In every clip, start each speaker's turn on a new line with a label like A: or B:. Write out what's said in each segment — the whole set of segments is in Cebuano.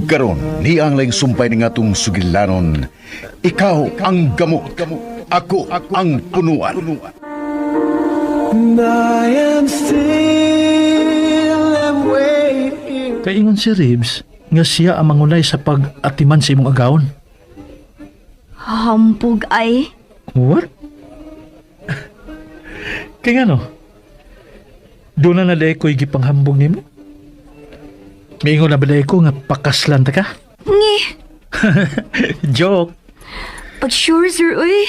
A: Ug karon ni ang laing sumpay ni ngatong sugilanon, ikaw ang gamot, ako ang punuan.
B: And I am still am waiting.
C: Kay ingon si Ribs nga siya ang mangunay sa pag-atiman sa imong agawon.
D: Hampog ay.
C: What? Kay nga no? Doon na na ko'y gipanghambog nimo? Miingon na ba day ko nga pakaslan ta ka?
D: Ngi.
C: Joke.
D: Pag sure, sir, uy.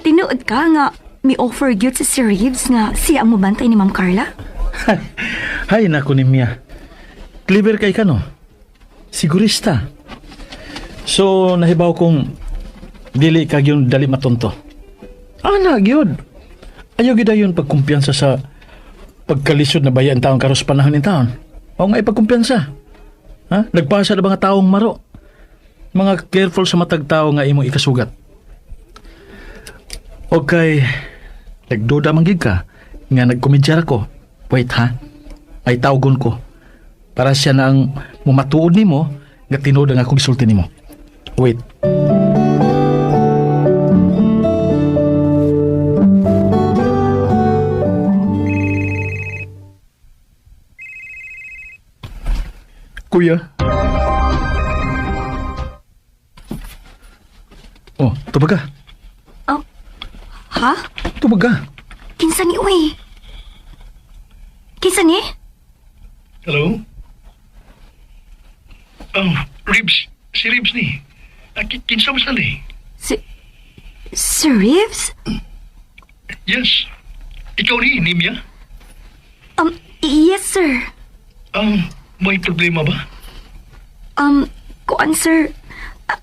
D: Tinuod ka nga, may offer gyud si Sir Reeves nga siya ang mubantay ni Ma'am Carla.
C: Hay nako ni Mia. Clever kay ka no? Sigurista. So nahibaw kong dili ka gyud dali matonto. Ana gyud. Ayaw gyud ayon pagkumpiyansa sa pagkalisod na bayan taon karos panahon ni taon. O nga ipagkumpiyansa. Ha? Nagpasa na ba nga taong maro? Mga careful sa matag tao nga imong ikasugat. Okay, nagduda man gid ka nga nagkomedyar ako. Wait ha. Ay tawgon ko. Para siya na ang mumatuod nimo nga tinuod ang akong gisulti nimo. Wait. Kuya. Oh, tubag ka.
D: Oh, ha?
C: Tubag ka.
D: Kinsa ni, uy? Kinsa ni?
E: Hello? Oh, Ribs. Si Ribs ni. Kinsa mo sali?
D: Si... Sir Reeves?
E: Yes. Ikaw ni, Nimya?
D: Yes, sir.
E: May problema ba?
D: Kuan, sir.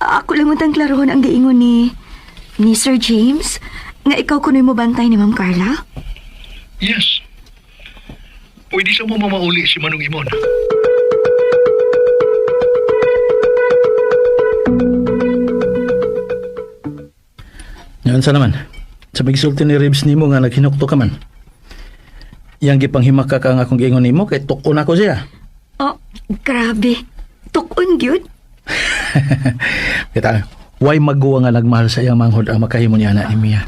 D: Ako lang utang klarohon ang giingon ni Sir James nga ikaw kuno'y mo bantay ni Ma'am Carla.
E: Yes. Pwede sa mo mamauli si Manong Imon.
C: Ngayon sa naman. Sa pagsulti ni Ribs nimo nga naghinukto ka man. Yang gipanghimaka ka ang akong giingon nimo kay tukon ako siya.
D: Oh, grabe. Tukon gyud.
C: Kita, why magawa nga nagmahal sa iyang manghod ang makahimo niya na ni Mia?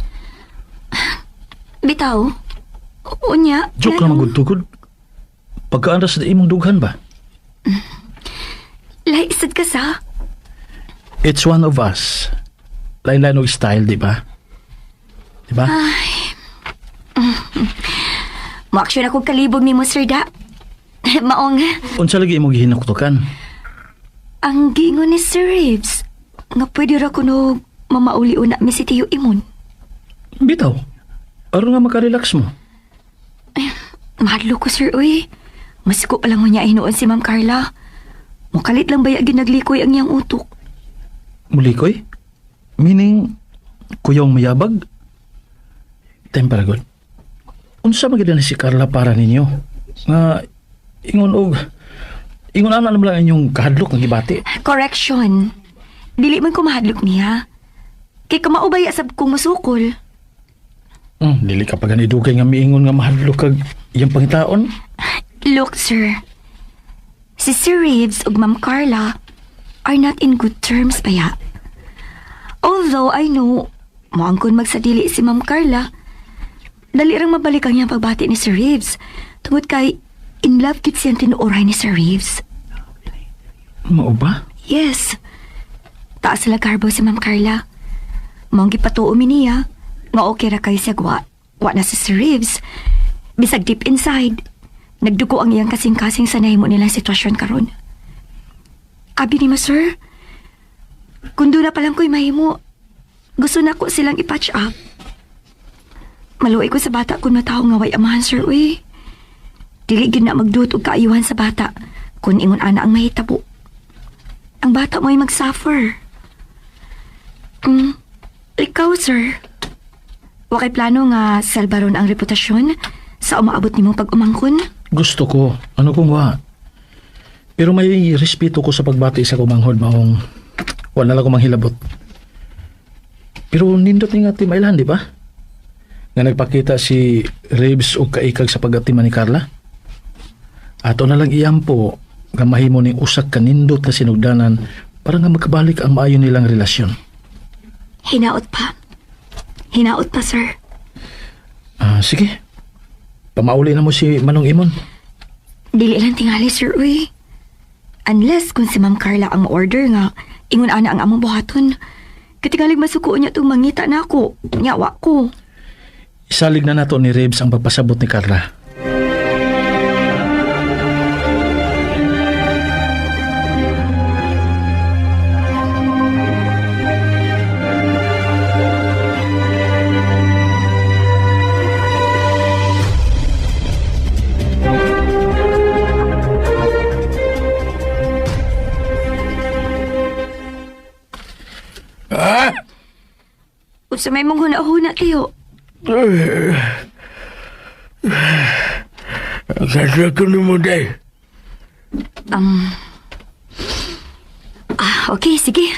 D: Bitaw. Unya.
C: Joke lang magud tugod. Pagkaandas sa imong dughan ba?
D: Laisad ka sa.
C: It's one of us. Lain-lain og style, di ba? Di ba?
D: Mo-action ako kalibog ni mo, Sir Da. Maong,
C: Unsa lagi imong gihinuktukan?
D: ang giingon ni Sir Reeves nga pwede ra kuno mamauli una mi si Tiyo Imon.
C: Bitaw. Aron nga makarelax mo.
D: Mahadlo ko, sir, uy. Masiko pa lang mo niya hinuon si Ma'am Carla. Mukalit lang baya ginaglikoy ang iyang utok.
C: Mulikoy? Meaning, kuyong mayabag? Time para good. Unsa man gyud na si Carla para ninyo? Nga, ingon og, ingon ana naman lang inyong kahadlok nga gibati.
D: Correction. Dili man ko mahadlok niya. Kay kamaubaya sab kong musukol.
C: Dili ka pa gani dugay nga miingon nga mahadlok kag iyang pangitaon.
D: Look, sir. Si Sir Reeves ug Ma'am Carla are not in good terms baya. Although I know, moangkon magsadili si Ma'am Carla. Dali rang mabalik ang iyang pagbati ni Sir Reeves tungod kay in love kit siyang tinuoray ni Sir Reeves.
C: Mao ba?
D: Yes. Taas sila garbo si Ma'am Carla. Maong gipatuo mi niya nga okay ra kay siya gwa. Wa na si Sir Reeves. Bisag deep inside, nagdugo ang iyang kasing-kasing sa nahimo nilang sitwasyon karon. Abi ni mo, sir. Kung doon na palang ko'y mahimo, gusto na ko silang i-patch up. Maluoy ko sa bata kung matawo nga way amahan, sir, uy. Dili gyud na magduot og kaayuhan sa bata kung ingon ana ang mahitabo. Ang bata mo'y mag-suffer. Ikaw, sir. Wa kay plano nga salbaron ang reputasyon sa umaabot nimong pag-umangkon?
C: Gusto ko. Ano kung wa? Pero may respeto ko sa pagbati sa kumanghod maong wala lang ko manghilabot. Pero nindot ni nga timailan, di ba? Nga nagpakita si Reeves og kaikag sa pagatiman ni Carla. Ato na lang iyampo nga mahimo ning usak kanindot nga sinugdanan para nga makabalik ang maayo nilang relasyon.
D: Hinaot pa. Hinaot pa, sir.
C: Ah, sige. Pamauli na mo si Manong Imon.
D: Dili lang tingali, sir, uy. Unless kung si Ma'am Carla ang order nga, ingon ana ang among buhaton. Katigalig masuko niya itong mangita na ako. Nyawa ko.
C: Isalig na nato ni Rebs ang pagpasabot ni Carla.
D: Unsa may mong huna-huna, Tiyo.
F: Kasya ko ni mo, day.
D: Ah, okay, sige.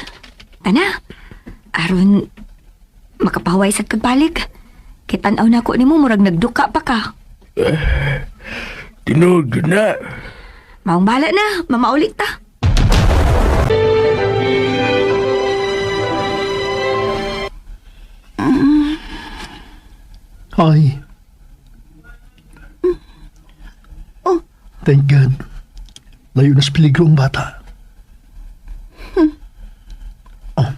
D: Tana. Aron, makapaway sa kagbalik. Kay tan-aw na ko nimo murag nagduka pa ka.
F: Tinuod na.
D: Maong bala na, mamaulit ta.
E: Hi.
G: Oh.
E: Thank God. Layo na sa peligro ang bata. Oh,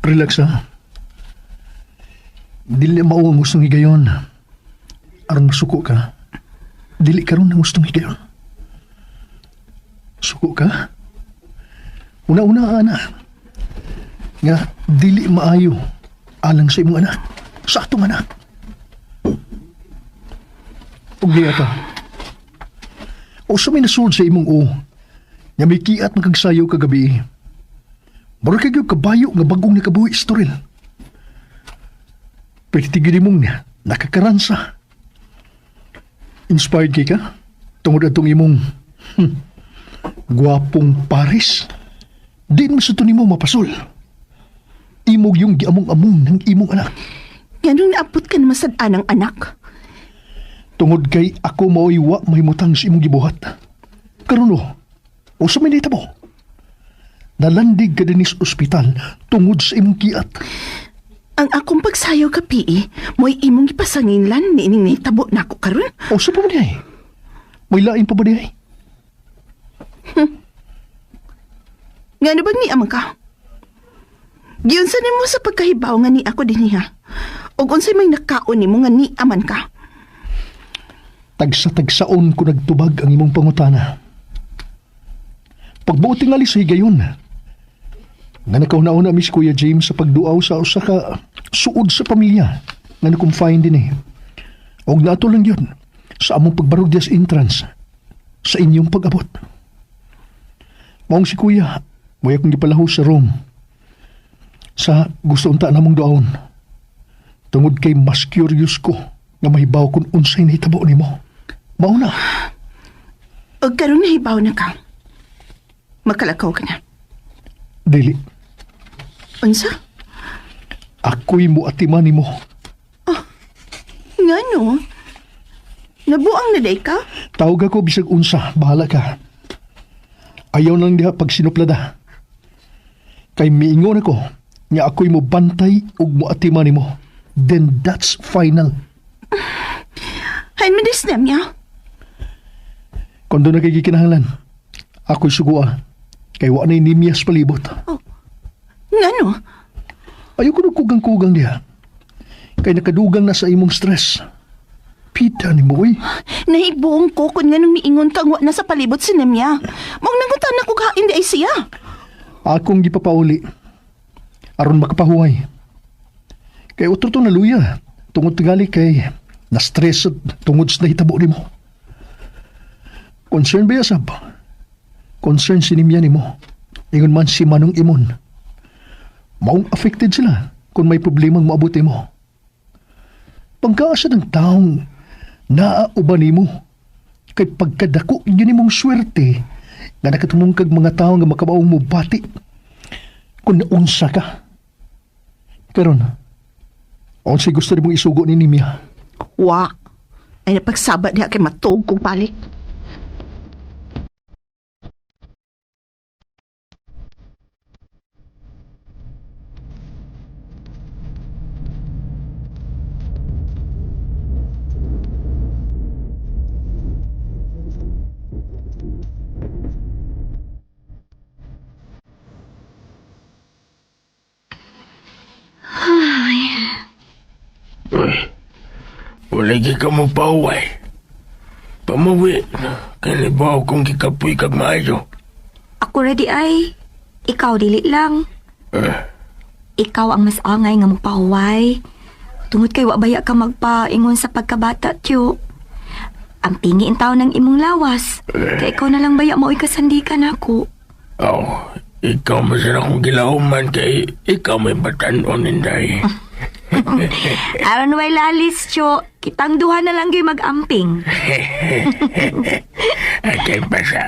E: relax ha. Dili mao ang gustong higayon. Aron masuko ka. Dili karon ang gustong higayon. Suko ka? Una-una, ana. Nga, dili maayo alang sa imong anak. Sa atong anak. Ug diya ka. O sa may nasulod sa imong o, nga may kiat makagsayo kagabi. Mura kay gyud kabayo nga bagong nakabuhi istoril. Pwede tigil mong niya, nakakaransa. Inspired kay ka? Tungod atong imong gwapong Paris. Di mo sa nimo mapasol. Imog yung giamong-among ng imong anak.
G: Nganong naabot ka naman sa anang anak?
E: Tungod kay ako mao'y wa mahimutang sa imong gibuhat. Karon o, usa may nahitabo. Nalandig ka dinhi sa ospital tungod sa imong kiat.
G: Ang akong pagsayaw ka, P.E., mo'y imong gipasanginlan ni ining nahitabo nako karon.
E: O sa pa ba diay? May lain pa ba diay?
G: Ngano bang niamang ka? Giunsa nimo sa pagkahibaw nga ni ako dinhi ha? Ug unsay may nakaon nimo nga niaman ka?
E: Tagsa-tagsaon ko nagtubag ang imong pangutana. Pagbuot tingali sa higayon, nga nakauna-una mis Kuya James sa pagduaw sa usa ka suod sa pamilya nga na-confine din eh. Og nato lang yun sa among pagbarog diya sa entrance sa inyong pag-abot. Maong si Kuya, may akong gipalaho sa room. Sa gusto unta namong duawon. Tungod kay mas curious ko nga mahibaw kung unsay nahitabo nimo. Mao na.
G: Ug karon nahibaw na ka. Makalakaw ka na.
E: Dili,
G: Unsa?
E: ako'y muatiman nimo.
G: Ngano? Nabuang na day ka?
E: Tawag ako bisag unsa, bahala ka. Ayaw nang diha pag sinuplada. Kay miingon ako, nga ako'y mo bantay ug muatiman nimo. Then that's final.
G: Hain mo dis niya.
E: Kung doon na kay gikinahanglan, ako'y sugua. Kay wa na'y nimiyas palibot.
G: Ngano?
E: Ayaw ko kugang-kugang diha. Kay nakadugang na sa imong stress. Pita ni mo, uy.
G: Nahibuong ko kung nganong miingon kang wa na sa palibot si Nemya. Maong nanguntan na kog hain di ay siya.
E: Akong gipapauli. Aron makapahuway. Kay utro to naluya. Tungod tingali kay na-stress at tungod sa nahitabo nimo. Concern ba yasab? Concern si nimya nimo. Ingon man si Manong Imon. Maong affected sila kung may problemang maabot mo. Pagkaasa ng taong naauban nimo kay pagkadako yun imong swerte nga nakatumong kag mga tao nga makabaong mo bati kung naunsa ka. Karon, unsay gusto nimong isugo ni Nimya?
G: Wa. Ay napagsaba diha kay matuog kong balik.
F: Uy, wala gi ka mo pahuway. Pamuwi, kay ba kung gikapoy kag maayo.
D: Ako ready ay. Ikaw dili lang.
F: Eh,
D: Ikaw ang mas angay nga magpahuway. Tungod kay wa baya ka magpaingon sa pagkabata, tiyo. Ang pingi in taon ng imong lawas. Kay ikaw na lang baya mao'y kasandikan ako.
F: Aw, ikaw man akong gilauman kay ikaw may batanon, Inday.
D: Aron way lalis, tiyo. Kitang duha na lang gyud mag-amping.
F: Atay basa.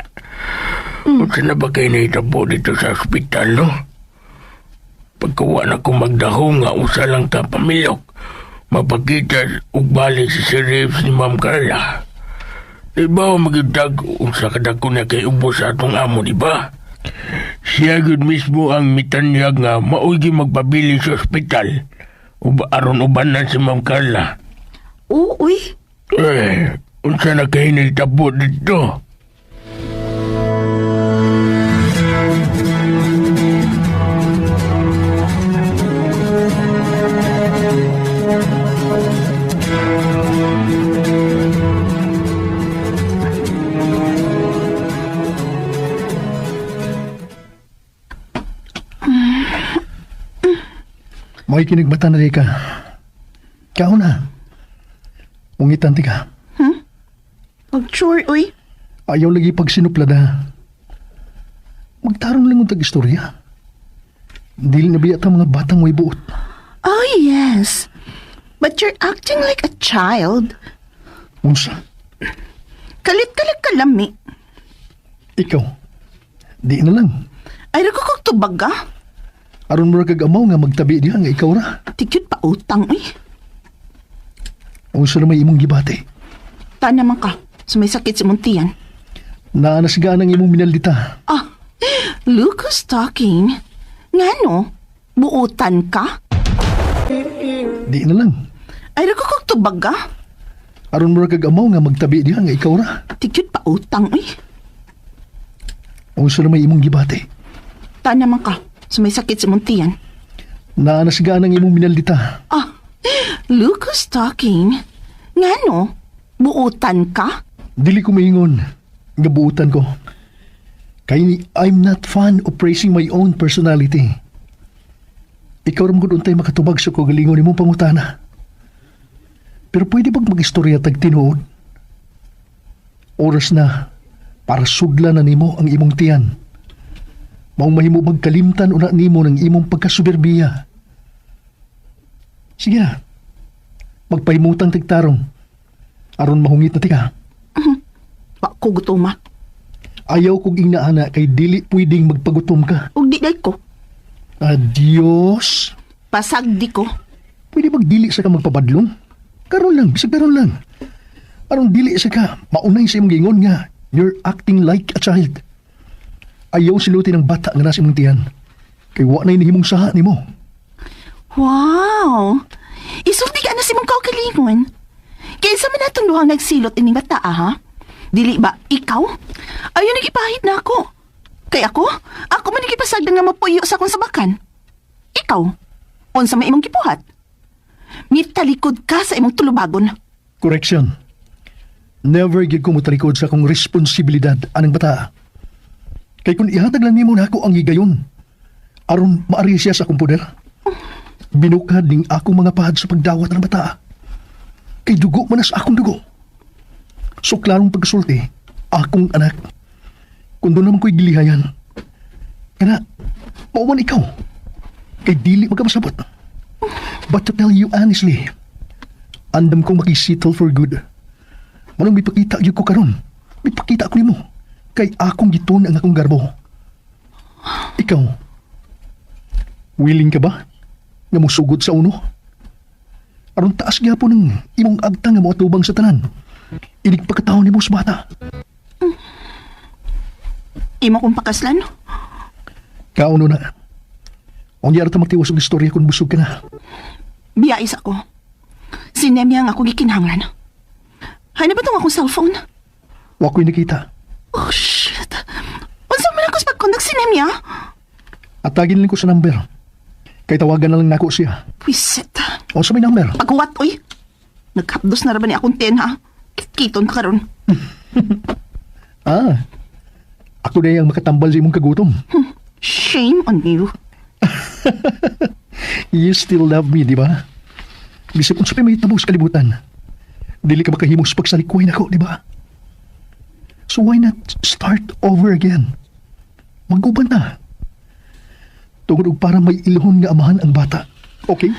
F: Unsa na ba kayo nahitabo dito sa ospital, no? Pagkawa na ko magdahong nga usa lang ka pamilok, mapakita og balik si Sir Reeves ni Ma'am Carla. Di ba magitag unsa kadako na kay ubos sa atong amo, di ba? Siya gyud mismo ang mitanyag nga maoy gyud magpabili sa ospital. Uba aron ubanan si Ma'am Carla.
D: Oo, uy.
F: Eh, unsa na kayo nahitabo dito?
E: May kinigbata na di ka. Kao na. Ungitan ti ka.
G: Pag-sure, uy.
E: Ayaw lagi pag sinuplada. Magtarong lang ang tag-istorya. Dili na biya ta mga batang way buot.
G: Oh, yes. But you're acting like a child.
E: Unsa,
G: Kalit-kalit ka lami.
E: ikaw. Di na lang.
G: Ay, ko kog tubag ka.
E: Aron mo ra kag amaw nga magtabi diha nga ikaw ra.
G: Tigyod pa utang, uy.
E: Unsa na may imong gibati.
G: Ta naman ka. Sa may sakit sa muntian.
E: Naanasgaan ang imong minaldita.
G: Ah, look who's talking. Ngano? Buutan ka?
E: Di na lang.
G: Ay, ko kog tubag ka.
E: Aron mo ra kag amaw nga magtabi diha nga ikaw ra.
G: Tigyod pa utang, uy.
E: Unsa na may imong gibati.
G: Ta naman ka. Sa may sakit sa muntian.
E: Naanasgaan ang imong minaldita.
G: Ah, look who's talking. Ngano? Buutan ka?
E: Dili ko maingon nga buutan ko. Kay ni I'm not fan of praising my own personality. Ikaw ra man gud untay makatubag sa kagalingon nimong pangutana. Pero pwede bang magistorya tag tinuod? Oras na para sudlan na nimo ang imong tiyan. Maong mahimo magkalimtan una nimo ng imong pagkasuberbiya. Sige na. Magpahimutang tagtarong. Aron mahungit na tika.
G: Wa ko gutuma.
E: Ayaw kog ingnaana kay dili pwedeng magpagutom ka.
G: Ug di day ko.
E: Adios.
G: Pasagdi ko.
E: Pwede magdili sa ka magpabadlong? Karon lang, bisag karon lang. Aron dili sa ka, maunay sa imong giingon nga, you're acting like a child. Ayaw siluti ng bata nga nasa imong tiyan. Kay wa na'y nahimong saha nimo.
G: Wow! Isulti ka na si mong kaugalingon. Kaysa man natong duhang nagsilot ining bata, ah, ha? Dili ba ikaw? Ayun, nagipahit na ako. Kay ako, ako man nagipasagdan nga mapuyo sa akong sabakan. Ikaw, unsa may imong gibuhat? Mitalikod ka sa imong tulubagon.
E: Correction. Never gid ko motalikod sa akong responsibilidad anang bata. Kay kung ihatag lang nimo nako ang higayon, aron maari siya sa akong poder. Binukad ning akong mga pahad sa pagdawat ng bata. Kay dugo man na sa akong dugo. So klarong pagkasulti, akong anak. Kung doon naman ko'y gilihayan. Kana, mauman ikaw. Kay dili magkamasabot. But to tell you honestly, andam kong makisettle for good. Manong may pakita gyud ko karon. May pakita ko nimo. Kay akong giton ang akong garbo. Ikaw, willing ka ba nga musugod sa uno? Aron taas gyapon ng imong agtang nga moatubang sa tanan. Inig pagkataon nimo sa bata.
G: Imo kong pakaslan.
E: Kauno na. Unya ra ta magtiwas og istorya kung busog ka na.
G: Biyais ako. Sinemya ang ako gikinahanglan. Hay na ba tong akong cellphone?
E: Wa ko'y nakita.
G: Oh, shit. Unsa man ako sa pag-contact si Nemya?
E: Atagin lang ko sa number. Kay tawagan na lang nako siya.
G: Pwisit.
E: O sa may number?
G: Paghuwat, oy. Naghapdos na ra ba ni akong tiyan, ha? Kiton ka karon.
E: Ah, ako na yung makatambal sa imong kagutom.
G: Shame on you.
E: You still love me, di ba? Bisag unsa pa may tabo sa kalibutan. Dili ka makahimos pagsalikoy nako, di ba? So why not start over again? Mag-uban na. Tungod og para may ilhon nga amahan ang bata. Okay?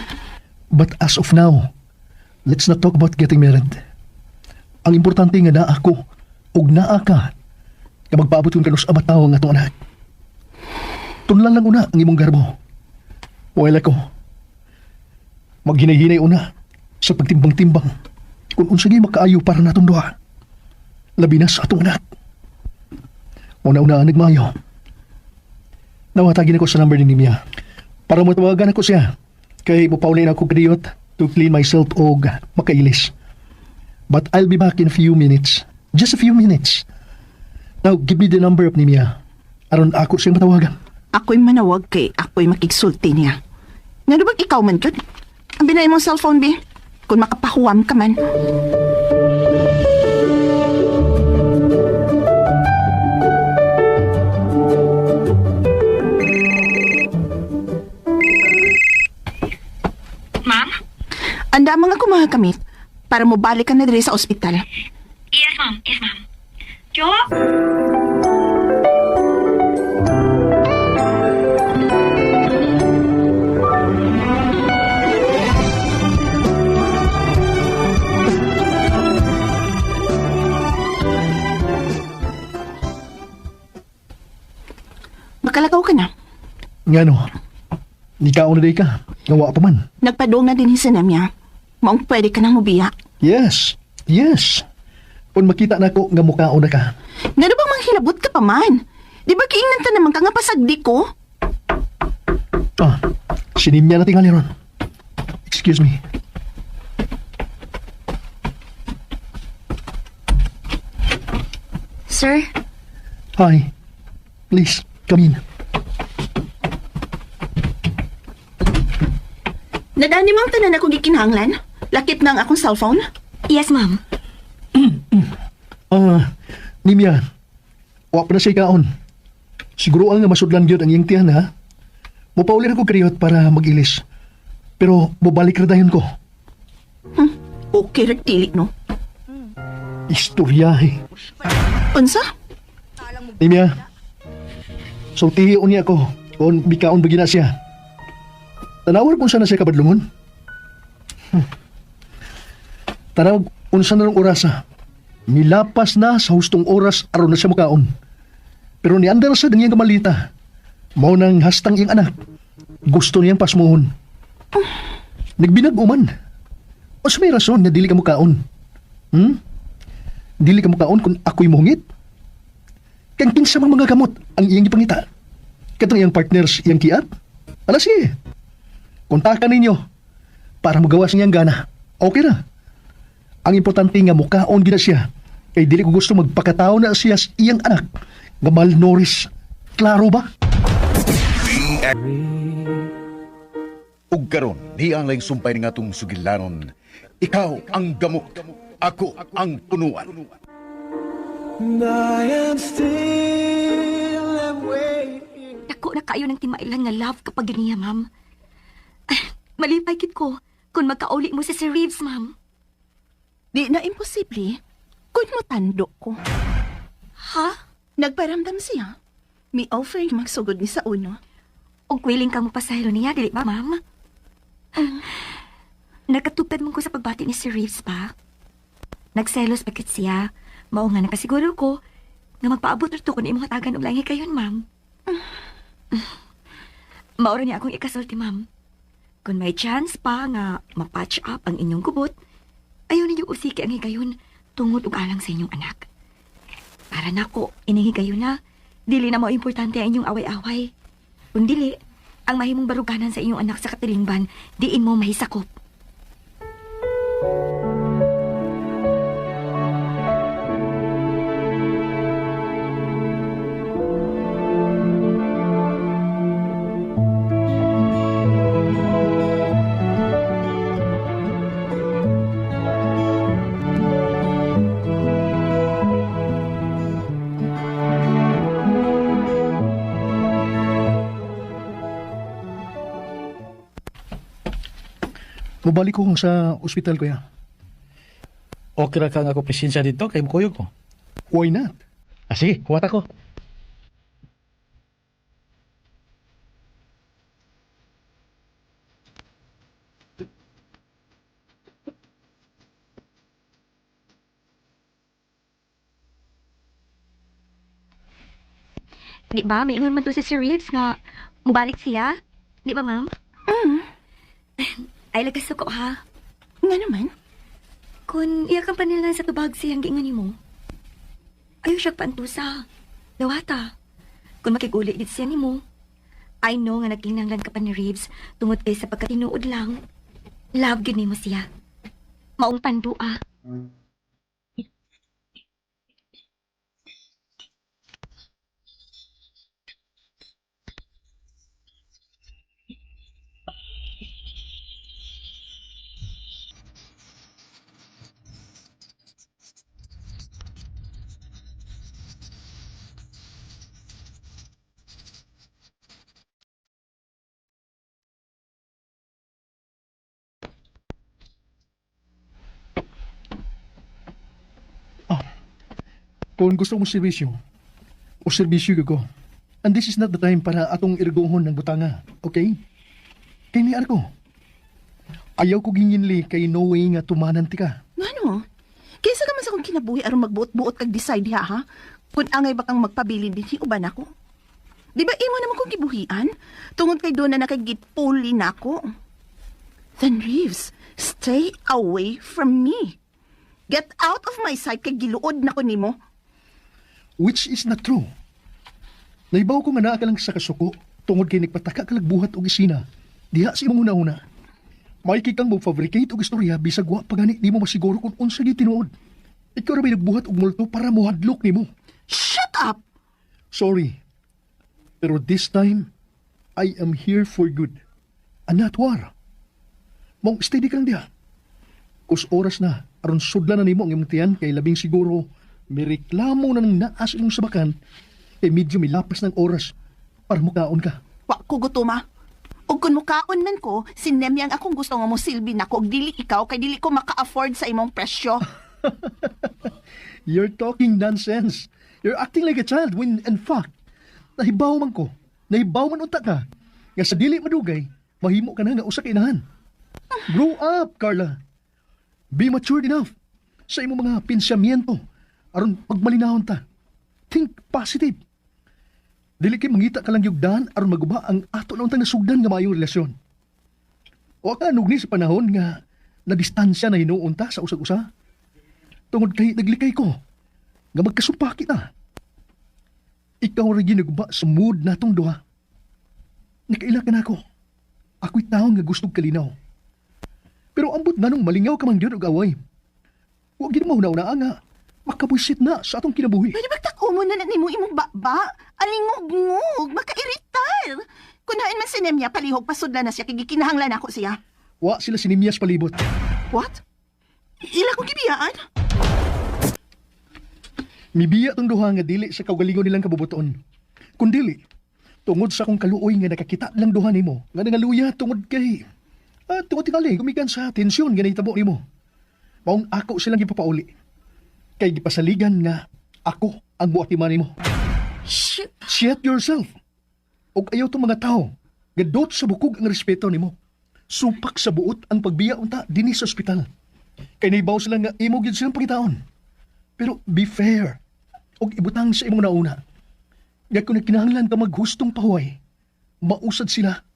E: But as of now, let's not talk about getting married. Ang importante nga naa ako ug naa ka nga magpaabot kung kanus-a matawo ang atong anak. Tunlan lang una ang imong garbo. While ako, maghinay-hinay una sa pagtimbang-timbang kung unsa gyud makaayo para natong duha. Labi na sa atong anak. Una-una nagmayo. Nawatagin ako sa number ni Nimia para matawagan ako siya. Kay mopauli na ako kadiyot to clean myself og makailis. But I'll be back in a few minutes. Just a few minutes. Now, give me the number of Nimia. Aron ako siyang matawagan.
G: Ako'y manawag kay ako'y makigsulti niya. Ngano bang ikaw man yun? Ang binay mong cellphone, bi. Kung makapahuwam ka man.
D: Ma'am?
G: Anda mga ako mga kamit para mobalik ka na diri sa ospital.
D: Yes, ma'am. Yes, ma'am. Jo?
G: Makalakaw ka na.
E: Ngano? Nikaon na day ka. Ngawa pa man.
G: Nagpadong na din sa namya. Maong pwede ka nang mubiya.
E: Yes. Yes. Kung makita na ko nga mukaon na ka.
G: Ngano bang manghilabot ka pa man? Di ba kiingnan ta naman ka nga pasagdi ko?
E: Ah, sinimya na tingali ron. Excuse me.
D: Sir?
E: Hi. Please, come in.
G: Nadani mo ang tanan akong gikinahanglan? Lakip na ang akong cellphone?
D: Yes, ma'am.
E: Ah, Nimya. Wa pa na siya kaon. Siguro ang nga masudlan gyud ang iyang tiyan, ha? Mupauli ra ko kariyot para mag-ilis. Pero mobalik ra dayon ko.
G: Okay, ragtili, no?
E: Istorya, eh.
G: Unsa?
E: Nimya. Sultihi unya ko kung bikaon ba gina siya. Tanawar kung sana siya kabadlungon. Tanaw unsa na ng orasa. Milapas na sa hustong oras aron na siya mukaon. Pero niandar sa iyang kamalita. Mao nang hastang iyang anak. Gusto niyang pasmuhon. Nagbinag uman. O sa may rason nga dili ka mukaon. Hmm? Dili ka mukaon kung ako'y mohungit? Kang kinsa mang mga gamot ang iyang gipangita. Katong iyang partners iyang kiat. Ala sige. Kontakan ninyo para magawas niyang gana. Okay ra. Ang importante nga mukaon gina siya. Kay dili ko gusto magpakatao na siya sa iyang anak nga malnourished. Klaro ba?
A: Ug karon ni ang laing sumpay nga atong sugilanon. Ikaw ang gamot, ako ang punuan.
B: And I am still am waiting.
D: Dako na kayo ng timailan nga love kapag niya, ma'am. Ah, malipay kit ko kung magkauli mo si Sir Reeves, ma'am.
G: Di na imposible. Kung mutando ko.
D: Ha?
G: Nagparamdam siya. Mi offer magsugod ni sa uno.
D: Og willing ka mo pasahero niya, dili ba, ma'am? Nagkatugtad man ko sa pagbati ni Sir Reeves pa. Nagselos bakit siya. Mao nga nakasiguro ko nga magpaabot na to kung imong hatagan og langhi kayon, ma'am. Maura niya akong ikasulti, ma'am. Kung may chance pa nga ma-patch up ang inyong gubot, ayaw ninyo usiki ang higayon tungod og alang sa inyong anak. Para nako, ining higayon na, dili na mo importante ang inyong away-away. Kung dili, ang mahimong baruganan sa inyong anak sa katilingban, diin mo mahisakop.
E: Mubalik ko sa ospital, kuya.
C: Okay ra ka nga ako presensya dito kay mukuyog ko.
E: Why not?
C: Ah, sige, huwat ako.
D: Di ba, may ingon man to si Sir Reeves nga mubalik siya? Di ba, ma'am? Mm. Ay, lagkasuko ha.
G: Nga naman.
D: Kung iya kang panilan sa tubag siyang giingon nimo. Ayaw siya pantusa. Dawata. Kung makiguli dit siya nimo. I know nga nagkinanglan ka pa ni Reeves tungod kay sa pagkatinuod lang. Love gyud nimo siya. Maong pandua.
E: Kung gusto mo serbisyo, o serbisyo ko. And this is not the time para atong irguhon ng butanga, okay? Kay ni ko. Ayaw ko ginginli kay no way nga tumanan ti ka.
G: Ngano? Kaysa ka man sa akong kinabuhi aron magbuot-buot kag decide diha ha? Kung angay ba kang magpabilin dinhi uban ako? Di ba imo naman kong gibuhian? Tungod kay doon na nakagipuli nako. Then Reeves, stay away from me. Get out of my sight kay giluod na ko nimo.
E: Which is not true. Naibaw ko nga naa ka lang sa kasuko tungod kay nagpataka ka buhat og isina. Diha sa imong una-una. May kang mo fabricate og istorya bisag wa pa gani nimo masiguro kung unsa gi tinuod. Ikaw ra may nagbuhat og multo para mohadlok nimo.
G: Shut up!
E: Sorry. Pero this time, I am here for good. And not war. Mong steady ka lang diha. Kus oras na, aron sudlan na nimo ang imong tiyan kay labing siguro, may reklamo na nang naas imong sabakan, kay medyo milapas ng oras para mukaon ka.
G: Wa ko gutuma. Ug kun mukaon man ko, si Nemyang akong gusto nga mo silbi nako og dili ikaw kay dili ko maka-afford sa imong presyo.
E: You're talking nonsense. You're acting like a child when in fact, nahibaw man ko, nahibaw man unta ka. Nga sa dili madugay, mahimo ka na nga usa ka inahan. Grow up, Carla. Be matured enough sa imong mga pensamiento aron pagmalinahon ta. Think positive. Dili kay mangita ka lang yugdan aron maguba ang ato na untang nasugdan nga maayong relasyon. O ka nugni sa panahon nga na distansya na hinuon ta sa usag-usa. Tungod kay naglikay ko nga magkasumpa kita. Ikaw ra ginuguba sa mood natong duha. Nakaila ka na ako. Ako'y tao nga gustong kalinaw. Pero ambot nga nung malingaw ka man gyud og away. Wa gyud mo una nga makabuisit na sa atong kinabuhi.
G: Pwede magtak-umo na na nimo imong baba? Alingog-ngog, makairitar. Kunain man si Nemya, palihog pasudla na siya, kay gikinahanglan ako siya.
E: Wa sila sinimyas palibot.
G: What? Ila kong gibiyaan?
E: Mibiya tong duha nga dili sa kaugalingon nilang kabubuton. Kun dili, tungod sa akong kaluoy nga nakakita lang duha nimo, nga nangaluya tungod kay tungod tingali gumikan sa tensyon nga nahitabo nimo. Maong ako silang gipapauli. Kay gipasaligan nga ako ang muatiman nimo.
D: Shit!
E: Shit yourself. Og ayaw tong mga tao nga dot sa bukog ang respeto nimo. Supak sa buot ang pagbiya unta dinhi sa ospital. Kay nahibaw sila nga imo gyud silang pangitaon. Pero be fair. Og ibutang sa imong nauna. Nga kung nagkinahanglan ka maghustong pahuway, mausad sila.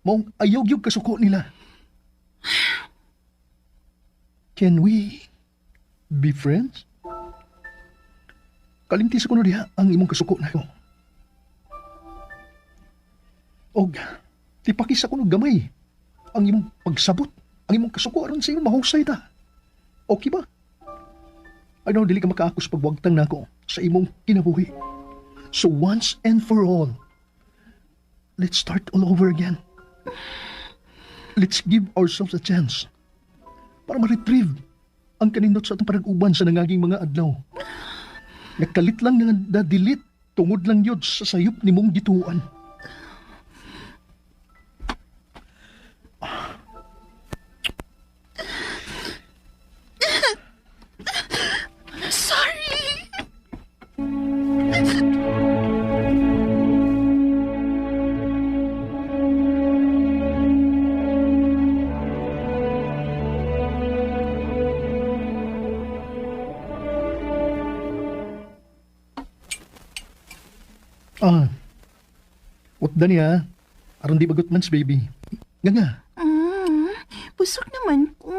E: Maong ayaw gyud kasuko nila. Can we be friends? Kalimti sa kuno diha ang imong kasuko nako. Og tipaki sa kuno gamay ang imong pagsabot, ang imong kasuko aron sa imong mahusay ta. Okay ba? I know dili ka makaakos pagwagtang nako sa imong kinabuhi. So once and for all, let's start all over again. Let's give ourselves a chance para ma-retrieve ang kanindot sa atong panag-uban sa nangaging mga adlaw. Nakalit lang nga na-delete tungod lang yun sa sayop ni mong gituan. Ah. Utda niya. Aron di bagot man si baby. Nga nga.
G: Busog naman ko.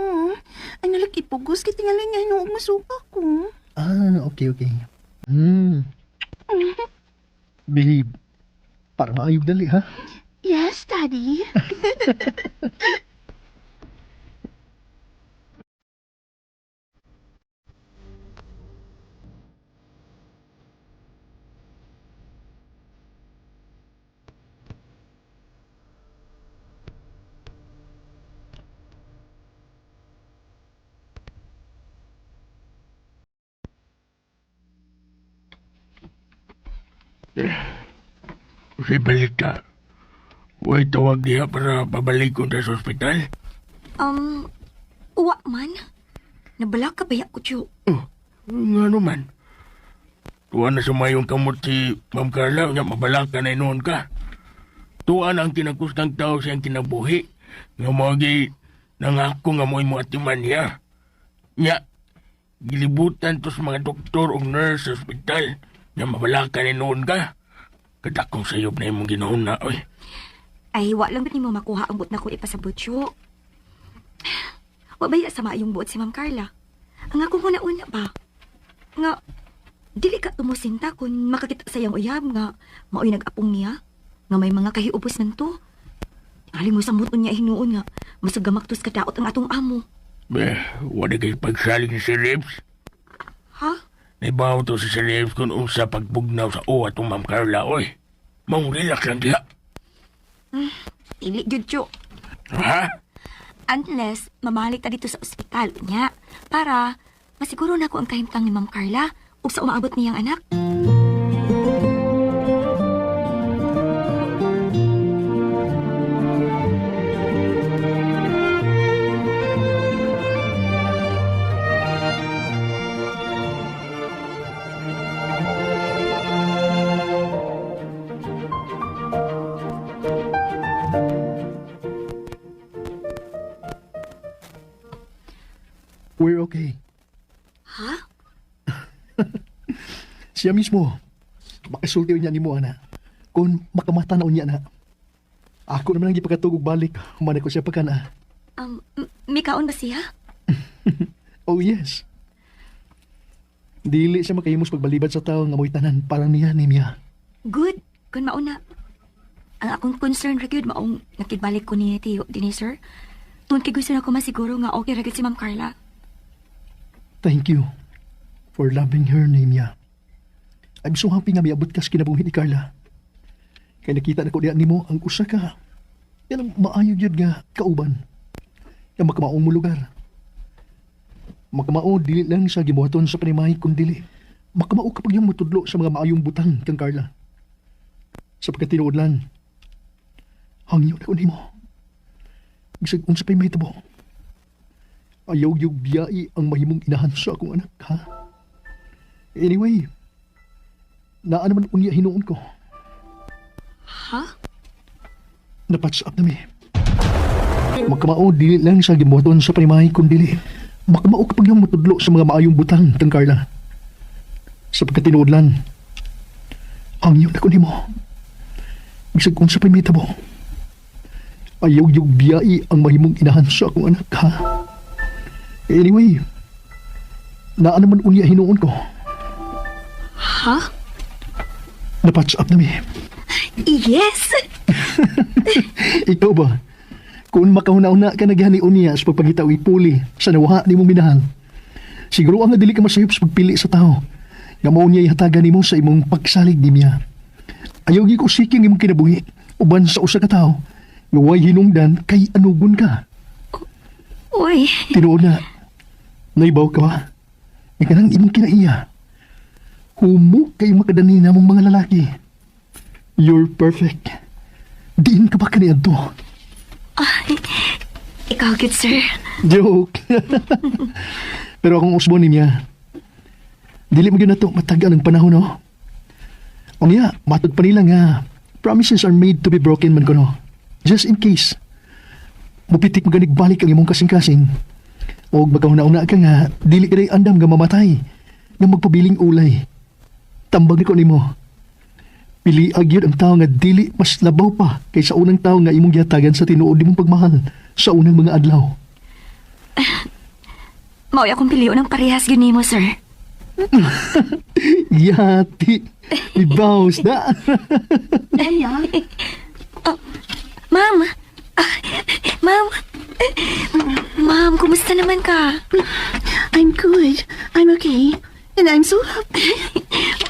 G: Ay nalagipugos kay tingalan niya hinuog masuka ko.
E: Ah, okay, okay. Babe, para maayog dali, ha?
G: Yes, Daddy.
F: Si balita. Huwag tawag diha para pabalik ko sa ospital.
D: Uwa man. Nabala ka ba ya ko, Chu?
F: Oh, nga naman. Tuwa na sumayong kamot si Ma'am Carla, nga mabalaka na inoon ka. Tuwa na ang kinakustang tao siyang kinabuhi. Nga magi nangako nga mo'y mo atiman niya. Nga, gilibutan to sa mga doktor o nurse sa ospital. Nga mabalaka na inoon ka. Kadakong sayop na imong ginoon na, oy.
D: Ay, wa lang ba nimo makuha ang buot na ko ipasabot, Chu? Wa ba ya sama yung buot si Ma'am Carla? Ang akong una-una ba? Nga, dili ka tumusinta kung makakita sa iyang uyab nga mao'y nag-apong niya. Nga may mga kahiubos man to. Aling mo sa muton niya hinuon nga masagamaktos kadaot ang atong amo.
F: Beh, wala kay pagsalig ni Sir Reeves.
D: Ha?
F: Naibaw to si Sir Reeves kung unsa pagbugnaw sa uwa itong Ma'am Carla, oy. Maong relax lang diha.
D: Dili gyud, Chu.
F: Ha?
D: Unless mamalik ta dito sa ospital niya para masiguro na ko ang kahimtang ni Ma'am Carla ug sa umaabot niyang anak.
E: We're okay.
D: Ha?
E: Siya mismo. Makasulti niya ni mo, ana. Kung makamata na unya na. Ako naman ang gipakatugog balik. Human ko siya pagkana.
D: Mikaon ba siya?
E: Oh, yes. Dili siya makahimos pagbalibad sa tao nga mo'y tanan para niya ni Mia.
D: Good, kun mauna. Ang akong concern ra gyud maong nakibalik ko ni Tio dinhi sir. Tun kay gusto na ko masiguro nga okay ra gyud si Ma'am Carla.
E: Thank you for loving her, Nemia. I'm so happy nga miabot ka sa kinabuhi ni Carla. Kay nakita na ko diyan nimo ang usa ka. Yan ang maayo gyud nga kauban. Nga makamaong mo lugar. Makamao dili lang sa gibuhaton sa panimahi kun dili. Makamao kapag yung mutudlo sa mga maayong butang kang Carla. Sa pagkatinuod lang, hangyo na ko nimo. Bisag unsa pa'y mahitabo. Ayaw yung biyai ang mahimong inahan sa akong anak, ha? Anyway, naa naman unya hinuon ko.
D: Ha?
E: Napatch up na mi. Makamao, dili lang sa gibuhaton sa panimahi kun dili. Makamao kapag yung mutudlo sa mga maayong butang, kang Carla. Sa pagkatinuod lang, hangyo na ko nimo. Bisag unsa pa'y mahitabo. Ayaw yung biyai ang mahimong inahan sa akong anak, ha? Anyway, naa naman unya hinuon ko.
D: Ha?
E: Napatch up na mi.
D: Yes!
E: Ikaw ba? Kung makahuna-una ka nagyani unya sa pagpangita og ipuli sa nawaha nimo minahal. Siguro ang dili ka masayop sa pagpili sa tao. Nga mao niya ihatagan nimo sa imong pagsalig ni niya. Ayaw gyud ko siking imong kinabuhi uban sa usa ka tawo nga way hinungdan kay anugon ka.
D: Uy,
E: Tinuod na, naibaw ka ba? Nga kanang imong kinaiya. Humo kay makadani na mong mga lalaki. You're perfect. Diin ka ba kaniadto?
D: ay, ikaw gyud sir.
E: Joke. Pero akong usbon niya, dili mo gyud nato matagal ang panahon, no? Unya, matod pa nila nga, promises are made to be broken man kuno. Just in case. Mupitik maganig balik ang imong kasing-kasing. O magkauna-una ka nga, dili ka day andam nga mamatay, nga magpabiling ulay. Tambag ni ko nimo. Pili gyud ang tao nga dili mas labaw pa kaysa unang tao nga imong gihatagan sa tinuod nimong pagmahal sa unang mga adlaw.
D: Mao'y akong pilion ang parehas gyud nimo, sir.
E: Yati. Ibaws na.
G: Daya.
D: Ma'am! Ah, ma'am! Ma'am, kumusta naman ka?
G: I'm good. I'm okay. And I'm so happy.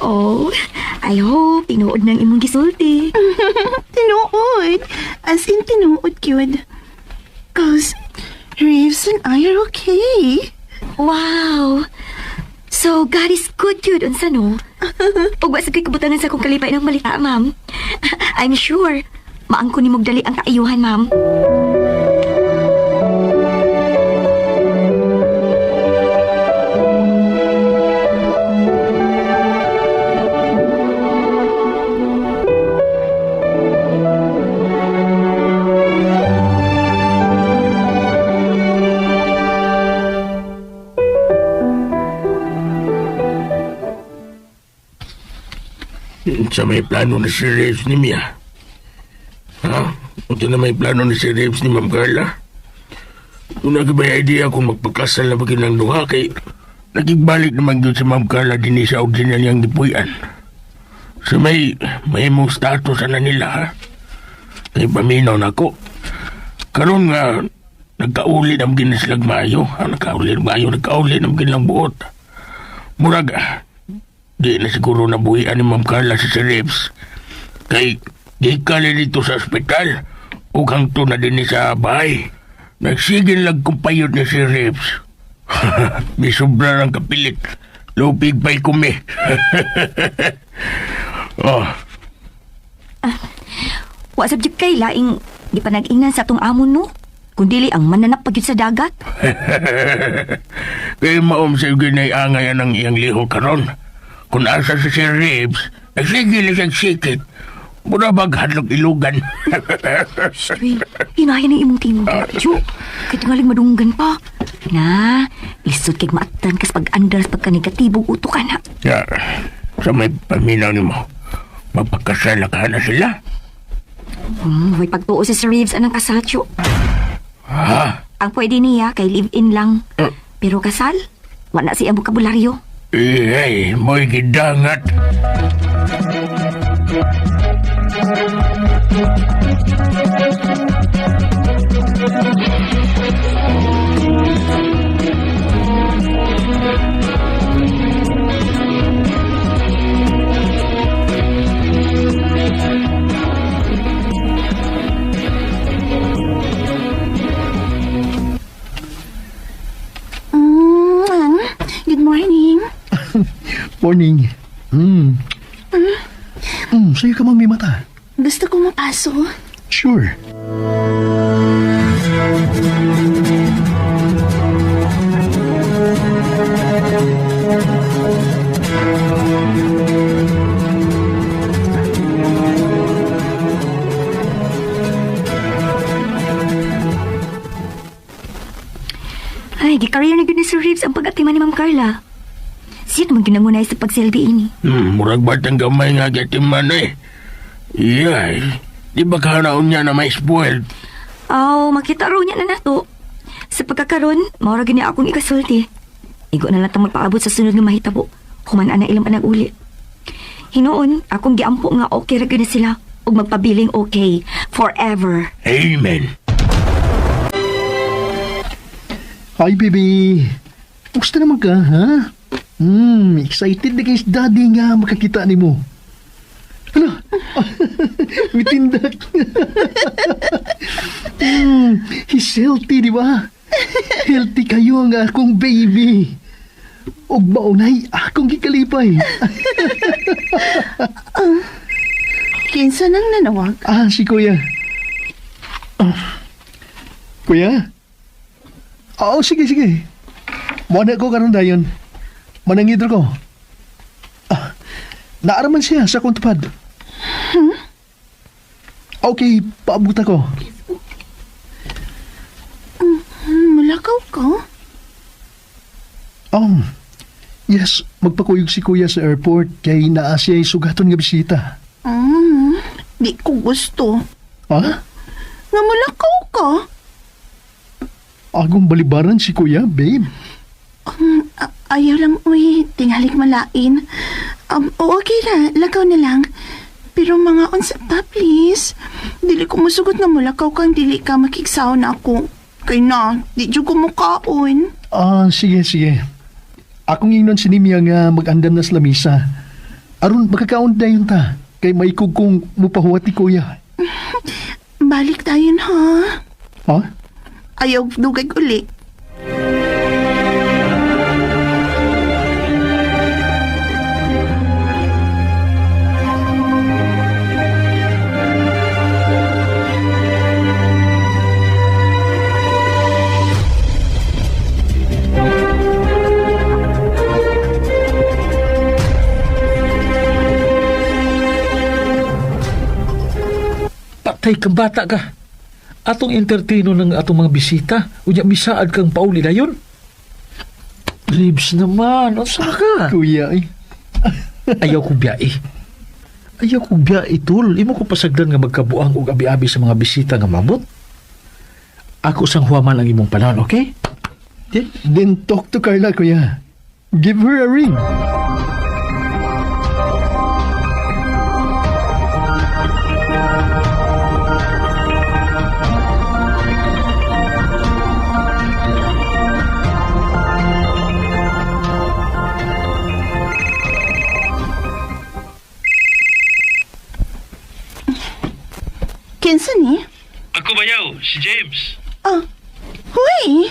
D: Oh, I hope tinuod ng imong gisulti.
G: Tinuod. As in tinuod gyud. 'Cause Reeves and I are okay.
D: Wow! So, God is good yun, unsa no? Ug wa sa ko'y kabutangan sa akong kalipay ng balita, ma'am. I'm sure, maangko ni dali ang kaayuhan, ma'am.
F: Sa may plano ni Sir Reeves ni Mia. Ha? Unsa na may plano ni Sir Reeves ni Ma'am Carla? Kung ba idea kung magpagkasal na ba kinang duha kay nagigbalik naman yun si Ma'am Carla din sa original niyang gipuy-an. Sa may mong status na nila ha? Kay paminaw na ko. Karon nga nagkauli na gin silang maayo. Ha, nagkauli na maayo, nagkauli na gin lang buot. Murag, di na siguro nabuhian ni Ma'am Carla si Sir Reeves. Kay gikali dito sa ospital ug hangto na din ni sa bahay. Nagsigil lang kong payot ni Sir Reeves. May sobra ng kapilit. Lupig pa'y kumi. Oh,
D: Wa sa jud kay laing di pa nag-ingnan sa atong amon no. Kundili ang mananap pag sa dagat.
F: Kay maom sa ginay angay ang iyang liho karon. Kung asa si Sir Reeves, nagsigil siyang sikit. Mura bag hadlok ilugan.
D: Uy, hinaya ng imong tingog. Chu, kay tingaling madunggan pa. Na, lisod kay maatan kas pag-andar sa pagka-negatibong utok ka na.
F: Ya, sa may paminaw nimo, mapagkasal na ka na sila.
D: May pagtuo si Sir Reeves anang kasal, Chu.
F: Ha?
D: Ang pwede niya kay live-in lang. Pero kasal, wala siya bokabularyo.
F: Eh, ay, mo'y gidangat.
G: Good morning.
E: Morning. Sa'yo ka mang may mata.
G: Gusto ko mapaso.
E: Sure.
D: Ay, gi-career na gyud ni Sir Reeves ang pag-atiman ni Ma'am Carla. Siya naman ginangunay sa pagsilbi ini.
F: Murag batang gamay nga gatiman eh. Iyay, di ba kahanaon niya na may spoiled?
D: Aw, makita raw niya na nato. Sa pagkakaron, maura gyud niya akong ikasulti. Igo na lang tang magpaabot sa sunod nga mahitabo. Human na ilang panag-uli. Hinuon, akong giampo nga okay ra gyud na sila ug magpabiling okay forever.
F: Amen.
E: Hi, baby. Kumusta naman ka, ha? Excited na kay daddy nga makakita ni mo. Ano? Mitindak. He's healthy, di ba? Healthy kayo ang akong baby. Og maunay akong gikalipay.
G: Kinsa nang nanawag?
E: Ah, si kuya. Ah. Kuya? Oo, sige, sige. Muna ko karon dayon. Manangidro ko. Ah, naaraman siya sa akong tupad. Okay, paabot ako.
G: Mulakaw ka?
E: Oh, yes, magpakuyog si kuya sa airport kay naa siya sugaton nga bisita.
G: Di ko gusto.
E: Ha?
G: Nga mulakaw ka.
E: Agong balibaran si kuya, babe.
G: Ayaw lang, uy. Tingalik malain. Okay ra, lakaw na lang. Pero mga unsa ta, please. Dili ko musugot nga mulakaw kang dili ka makigsaw na ako. Kay na, di jud ko mukaon.
E: Ah, sige, sige. Akong ingnon si Nimia nga mag-andam na sa lamisa. Aron makakaon dayon ta. Kay maikog kong mupahuwat ni kuya.
G: Balik tayo ha.
E: Ha?
G: Ayaw dugay uli.
C: Patay kang bata ka. Atong entertaino ng atong mga bisita. Unya misaad kang pauli dayon. Ribs naman, unsa ka?
E: Kuya, eh.
C: Ayaw kong biyae. Ayaw kong biyae, tol. Imo ko pasagdan nga magkabuang og abi-abi sa mga bisita nga mabot. Ako sang huwaman ang imong panahon, okay? Okay?
E: Then talk to Carla, kuya. Give her a ring.
G: Kinsa ni?
C: Ako bayaw, si James.
G: Ah, huy!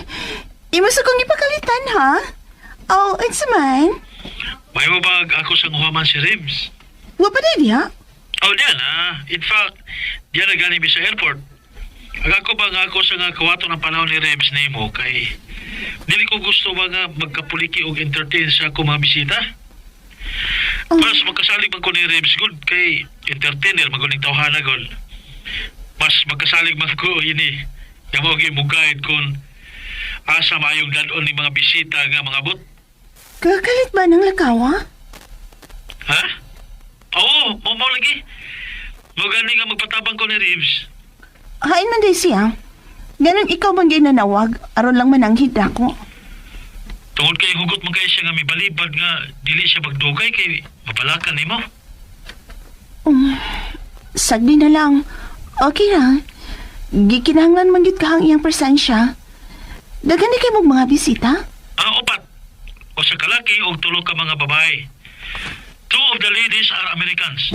G: Imo sa kong ipakalitan, ha? Oh, it's man.
C: May bag ako sang huwaman si Ribs.
G: Wa pa na diha?
C: Oh, diyan ah. In fact, diyan na galing mi sa airport. Ang ako ba nga ako sa nga kawato ng panahon ni Rebs nimo kay dili ko gusto ba nga magkapuliki og entertain sa akong mga bisita.
G: Oh.
C: Mas magkasalig man ko ni Rebs good kay entertainer maguling tawhana gol. Mas magkasalig man ko ini. Nga mao gyud mo guide kun asa maayong dad-on ni mga bisita nga mga but.
G: Kakalit ba ng lakawa?
C: Ha? Oo, mo mo lagi. Mo gani nga magpatabang ko ni Rebs.
G: Hain man day siya. Ganon ikaw man ginanawag, aron lang mananghid ako.
C: Tungod kay hugot man kay siya nga mibalibad nga dili siya magdugay kay mabalakan nimo.
G: Sagdi na lang. Okay ra. Gikinahanglan man gyud kahang iyang presensya. Daghan di kay mong mga bisita?
C: Ang upat usa ka laki ug tulo ka mga babae. Two of the ladies are Americans.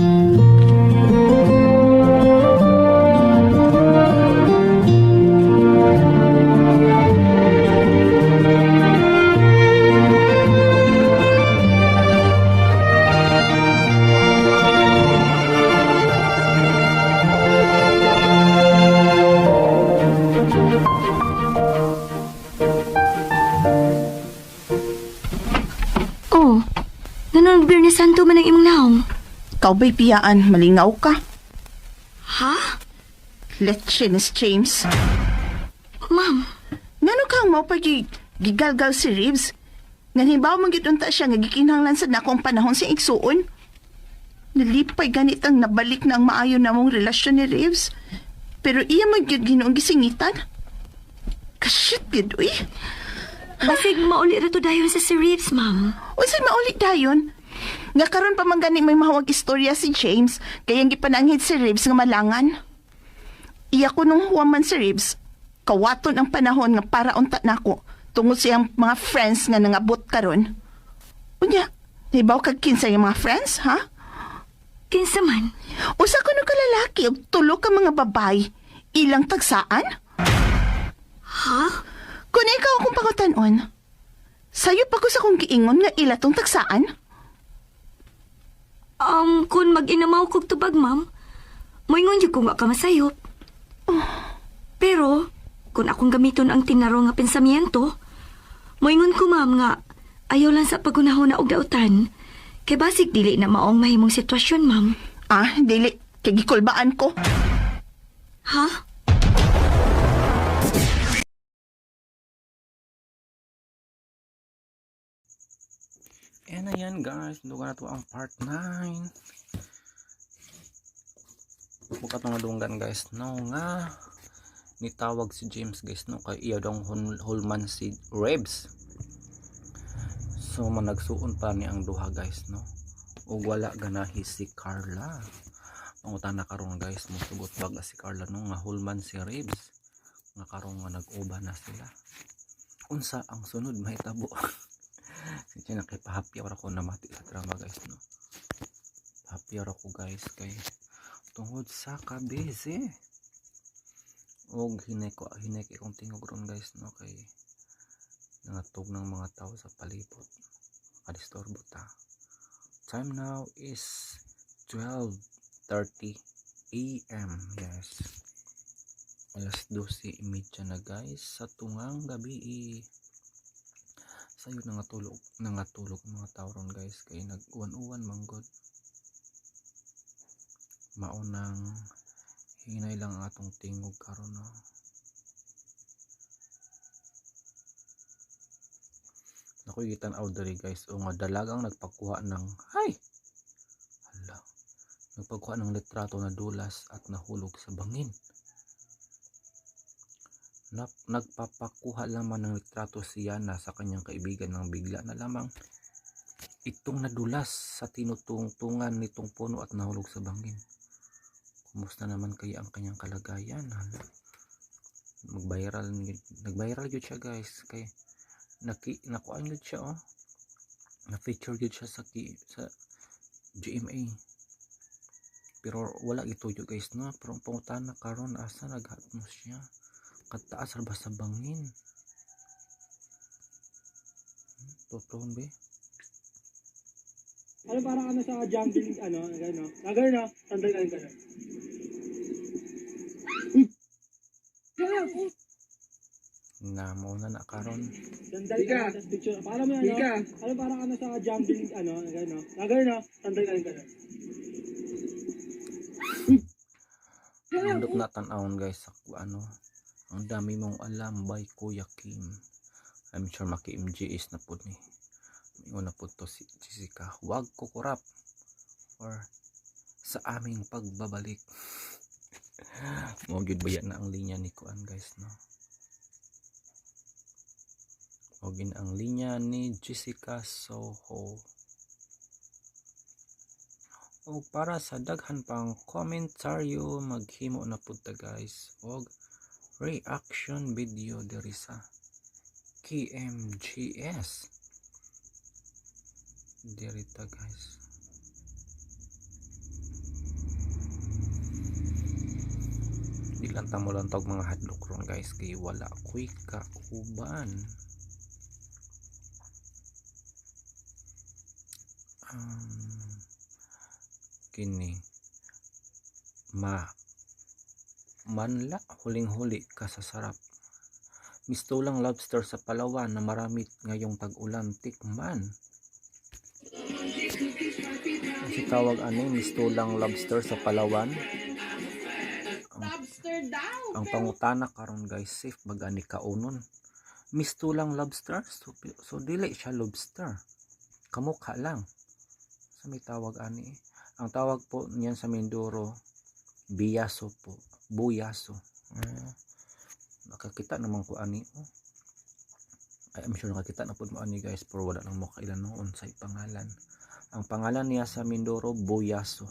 D: Oh, nanon Biyernes Santo man ang imong naong.
G: Ikaw ba'y piyaan, malingaw ka?
D: Ha?
G: Lechenes James.
D: Ma'am,
G: Ngano kang mo pag gigalgal si Ribs? Nganhibaw man gyud unta siya nga gikinahanglan sad nako ang panahon sa igsuon. Nalipay ganit ang nabalik na ang maayo namong relasyon ni Ribs. Pero iya man gyud Ginoong gisingitan. Kashit gyud uy.
D: Basig mauli ra to dayon sa si Reeves, ma'am.
G: Unsay mauli dayon? Nga karon pa man gani may mahawag istorya si James kay ang gipananghid si Ribs nga malangan. Iya ko nung huwaman si Ribs. Kawaton ang panahon nga para unta nako tungod sa iyang mga friends nga nangabot karon. Unya, hibaw kag kinsa iyang mga friends, ha?
D: Kinsa man?
G: Usa kuno ka lalaki ug tulo ka mga babae. Ilang tagsaan?
D: Ha?
G: Kung ikaw akong pangutan-on, sayo pa ko sa kong giingon nga ila tong tagsaan?
D: Kung mag-inamaw kog tubag, ma'am, moingon jud ko nga ka masayop. Pero, kung akong gamiton ang tinaro nga pensamiento, moingon ko, ma'am, nga ayaw lang sa pagunahon na og dautan. Kay basig dili na maong mahimong sitwasyon, ma'am.
G: Ah, dili. Kay gikulbaan ko.
D: Ha?
H: And ayan guys, duga na to ang part 9.
I: Bukat nga nadunggan guys, no, nga nitawag si James guys, no, kay iya daw hulman si Rebs. So managsuon pa ni ang duha guys, no, ug wala ganahi si Carla. Pangutana karon guys, mosugot baga si Carla, no, nga hulman si Rebs nga karon nga nag-uba na sila? Unsa ang sunod mahitabo? Since nakipahapyaw ra ko namati sa drama guys, no. Hapyaw ra ko guys kay tungod sa kabisi og hinay ko, hinay kay kong tingog ron guys, no, kay nangatog ng mga tao sa palibot, kadisturbo ta. Time now is 12:30 AM. Yes, alas 12:30 na guys sa tungang gabi. Sayo nangatulog, nangatulog ang mga tao ron guys kay nag-uwan-uwan manggod. Maunang hinay lang ang atong tingog karon, no. Naku, gitan-aw diri guys o nga dalagang nagpakuha ng, hay hala, nagpakuha ng litrato na dulas at nahulog sa bangin. Nagpapakuha lamang ng litrato si Yana sa kanyang kaibigan nang bigla na lamang itong nadulas sa tinutungtungan nitong puno at nahulog sa bangin. Kumusta naman kaya ang kanyang kalagayan? Hala. Mag-viral, nag-viral yun siya guys kay nakuan yun siya oh. Na-feature yun siya sa GMA. Pero wala ituyo guys, no. Pero ang pangutana karon, asa naghatmos siya? Kataas ra ba sa bangin? Totoo ba?
B: Ano, parang ano sa jumping, ano, gano'n. Ah, gano'n, no? Sandal ka gano'n.
I: Na mo na na karon.
B: Sandal ka, tas picture. Para mo ano, ano, parang ano sa jumping, ano, gano'n. Ah, gano'n, no? Sandal ka gano'n.
I: Nindot na tan-awon guys sa ano. Ang dami mong alam by Kuya Kim. I'm sure maki MGS na pud ni. Ingon na pud to si Jessica. Huwag kukurap or sa aming pagbabalik. Mo gyud ba na ang linya ni kuan guys, no? Mo gyud ang linya ni Jessica Soho. O para sa daghan pang komentaryo, maghimo na pud ta guys og reaction video diri sa KMGS diri ta guys. Di lang ta mo lang tawag mga hadlok ron guys kay wala ko'y kauban. Kini ma manla huling-huli ka sa sarap. Mistulang lobster sa Palawan na marami ngayong tag-ulan, tikman. Kasi tawag ano, mistulang lobster sa Palawan.
J: Lobster daw.
I: Ang pangutana karon guys, safe ba gani kaunon? Mistulang lobster, so dili siya lobster. Kamukha lang. Sa may tawag ani. Ang tawag po niyan sa Mindoro, biyaso po. Buyaso. Nakakita naman ko ani. Oh. Ay, I'm sure nakakita na po mo ani guys, pero wala nang mo kailan noon sa pangalan. Ang pangalan niya sa Mindoro, Buyaso.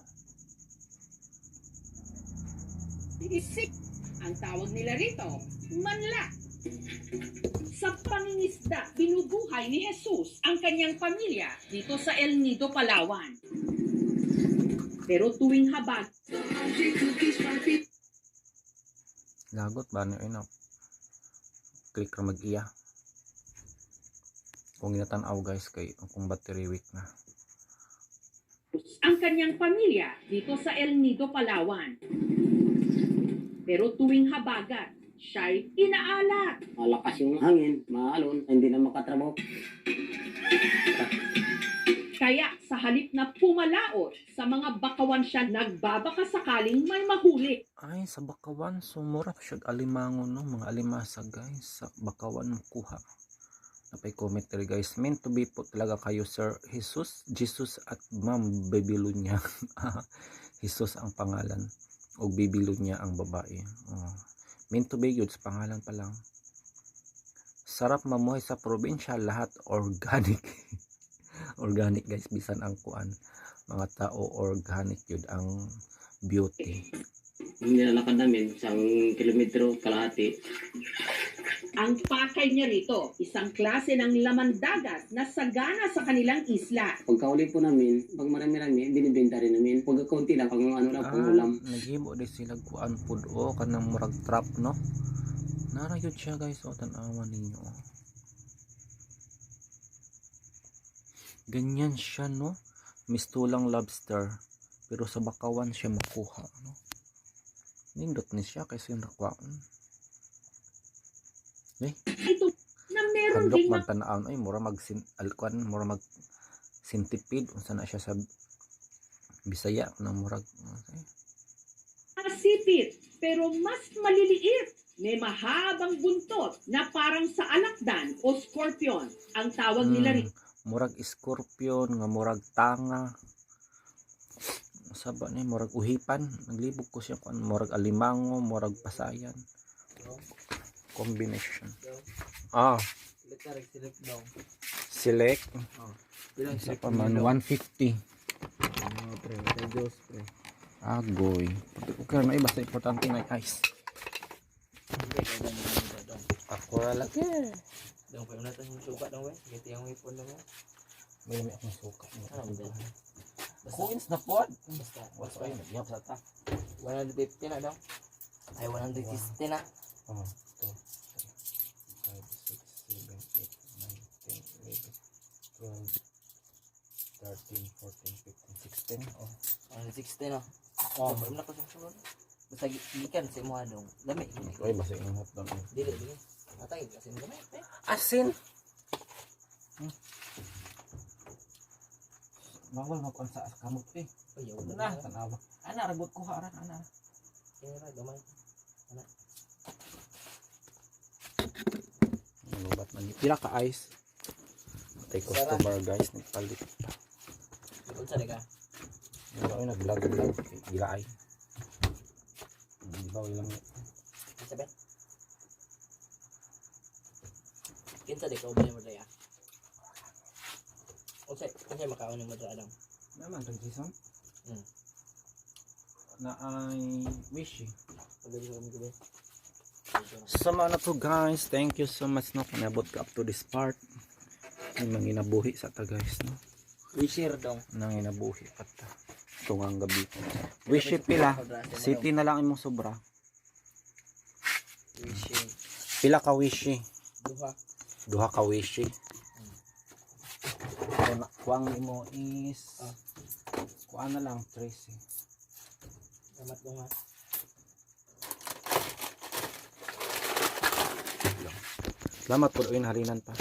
J: Isik. Ang tawag nila rito, manla. Sa pangingisda, binubuhay ni Jesus ang kanyang pamilya dito sa El Nido, Palawan. Pero tuwing habag,
I: Lagot ba niyo ina? Click ra mag-iya. Kung ginatan-aw guys kay akong battery weak na.
J: Ang kanyang pamilya dito sa El Nido, Palawan. Pero tuwing habagat, siya'y inaalat.
K: Malakas yung hangin, maalon, hindi na makatrabaho.
J: Kaya sa halip na pumalaot sa mga bakawan siya nagbabaka sakaling may mahuli.
I: Ay, sa bakawan, sumura siya alimango, no, mga alimasa guys, sa bakawan kuha. Napay comment diri guys, meant to be po talaga kayo Sir Jesus, Jesus at Ma'am Babylonia. Jesus ang pangalan. Og bibilog niya ang babae. Oh. Meant to be yun sa pangalan pa lang. Sarap mamuhay sa probinsya, lahat organic. Organic guys, bisan ang kuan. Mga tao organic yun ang beauty.
K: Ang nilalakad namin, isang kilometro, kalahati.
J: Ang pakay niya rito, isang klase ng laman dagat na sagana sa kanilang isla.
K: Pagkauli po namin, pag marami-rami, binibenta rin namin. Pag kaunti lang, pang ano lang, pang
I: Ah,
K: ulam.
I: naghimo din sila kuan pud o kanang murag trap no. Nara yun siya guys, o tan-awan ninyo. Oh. Ganyan siya no. Mistulang lobster pero sa bakawan siya makuha no. Nindot ni siya kaysa yung rakwaon. Eh,
J: Ito na meron
I: hadlok
J: ding
I: man tan-awon ay mura mag sin alkuan mura mag centipede unsa na siya sa Bisaya nang murag eh.
J: mga sipit, pero mas maliliit. May mahabang buntot na parang sa alakdan o scorpion. Ang tawag nila rito
I: Murag scorpion nga murag tanga. Saba ni murag uhipan, naglibog ko siya kuan murag alimango, murag pasayan. Combination. Ah,
H: Select daw.
I: select.
H: Oh. Bilang
I: Isa pa man 150.
H: Ano pre, kay Diyos pre.
I: Agoy. Okay na basta importante na ice.
H: Hindi kay dami dami dong.
I: Ako ra lagi.
H: Dong pa natin yung suka dong we. Giti ang ipon dong.
I: May may akong suka.
H: Ano ba?
I: Coins na pod.
H: Basta
I: What's oil? Nagyap sa ta.
H: 150 na dong. Ay 160 na.
I: Oh, 2, 3, 5, 6, 7, 8, 9, 10, 11, 12, 13, 14, 15, 16. Oh.
H: 160 na.
I: Oh.
H: Oh, na ko sa suka. Basta gikan sa imo dong. Lami.
I: Oy, basta yung hotdog.
H: Dili dili. Atay kasi mo lami. eh.
I: Asin! Bawal magkuan sa kamot eh.
H: Ay, yaw
I: Na, tanawa. Ana, ragot ko ha, ana.
H: Kaya gamay.
I: Lubat man. Pila ka ice. Tay customer guys, nagpalit pa.
H: Unsa na ka?
I: Wala ay nag-vlog vlog gilaay. Di ba lang
H: Unsa ba? Kinsa di ka ubay mo daya? Unsa unsa makaon nimo dra dong?
I: Naman tag season.
H: Mm.
I: Na ay wish. Eh.
H: Pagdali sa kami gabi.
I: So mga na to guys, thank you so much no kung nabot ka up to this part. May manginabuhi sa ta guys no.
H: We share dong.
I: Nanginabuhi pa ta. Tungang gabi. Wish eh, pila. City na lang imong sobra.
H: We share.
I: Pila ka wish eh.
H: Duha.
I: Duha ka wish eh. So, na, kuang imo is
H: Ah.
I: kuan na lang Tracy.
H: Salamat dong ha.
I: Salamat po harinan pa.